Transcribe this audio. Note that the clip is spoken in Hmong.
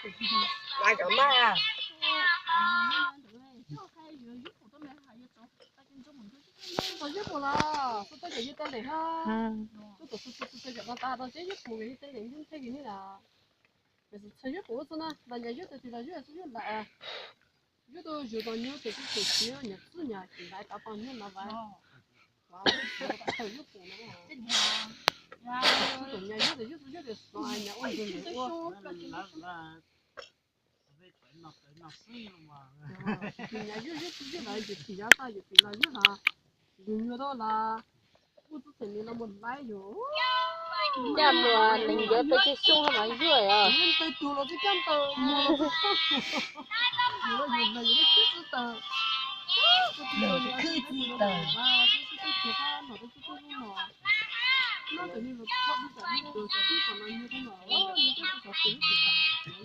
Mas cov mas. Tau yuav pum los xub tau cov yuav tau lem ha. Tub tau xub tau cov no tas tau cov yuav pum cov yuav tau lem ntshe kis ni las. Txhua yuav pum xwb na, los nyas yuav tau tis los yuav xwb yuav lam. Yuav tau yus tau nyob tes tub tes siab nyas txwb nyas tis laiv tav tau nyob no vas. Txhua yuav pum no. Tub tau nyas yuav tes yuav tau yuav tes xov nyas ua ntu ua. Nyas yuav yuav tau yuav los yus tis yav tag yus tis los yuav los. Yus nyuag tau los kuj tub txhais ni los mus laiv yus. Caj muas nees ncaws peb tug xyoob no mas yuav os. Yus ntawd tus los tsis coj ntawd, yus los yus ntawd yus lub tsheb tsis tawm. Tus khwb tsis tawm. Tus khwb tsis tawm. Nyob tus ni los txhob tsis tawm, tus tsis tawm no yus tus no, yus tus tsis tawm.